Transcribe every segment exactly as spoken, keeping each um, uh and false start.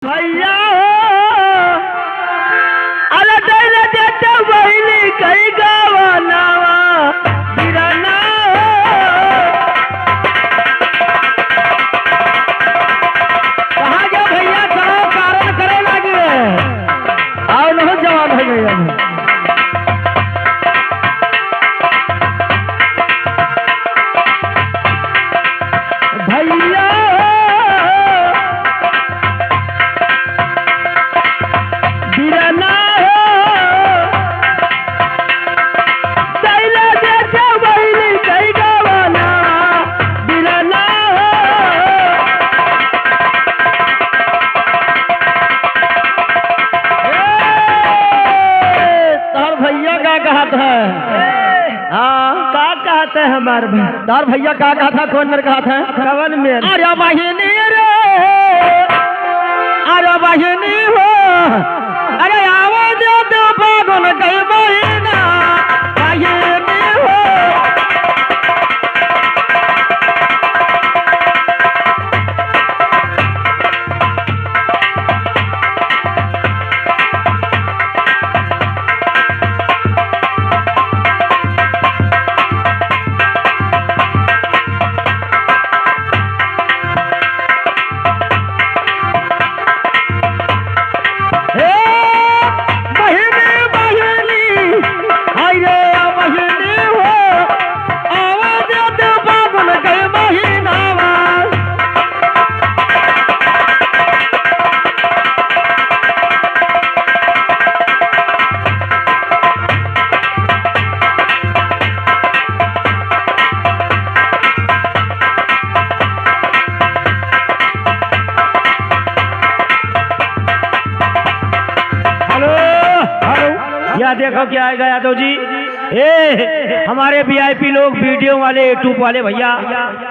भैया हो, अरे दैले देते बहिनी कई गवनवा, बिरना हो। कहाँ गया भैया, चलो कारण करे लागे। आओ न हो जवान हो गए अब। भैया हो, बिरना हो, तैला देखे बहिनी कई गवना, बिरना हो। ए, तोहर भैया का कहत है? हाँ। का कहत है हमार भाई? तोहर भैया का कहत है? कौन मेर कहत है? कवन मेर? अरे बहिनी रे, अरे बहिनी हो, अरे आवा दे तू फागुन के महीना, बहिनी हो। हे बहिनी, बहिनी, हाय रे बहिनी हो, आवा दे तू फागुन के महीनावा। हेलो, हेलो, या देखो क्या आएगा यादव जी। ए, हमारे वीआईपी लोग, वीडियो वाले, YouTube वाले भैया,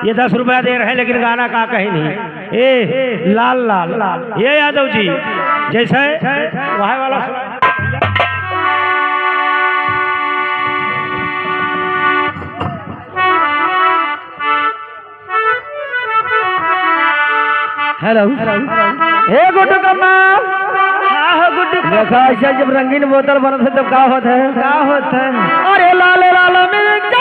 ये दस रुपया दे रहे हैं, लेकिन गाना का कहीं नहीं। ए, लाल लाल, ये यादव जी, जैसे वहाँ वाला सुना। हेलो। ए गुड्डू कम्मा। का हो गुड्डू कम्मा? देखा, ऐसे जब रंगीन बोतल बनत है, तब का होत है? का होत है? अरे लाल लाल मिर्च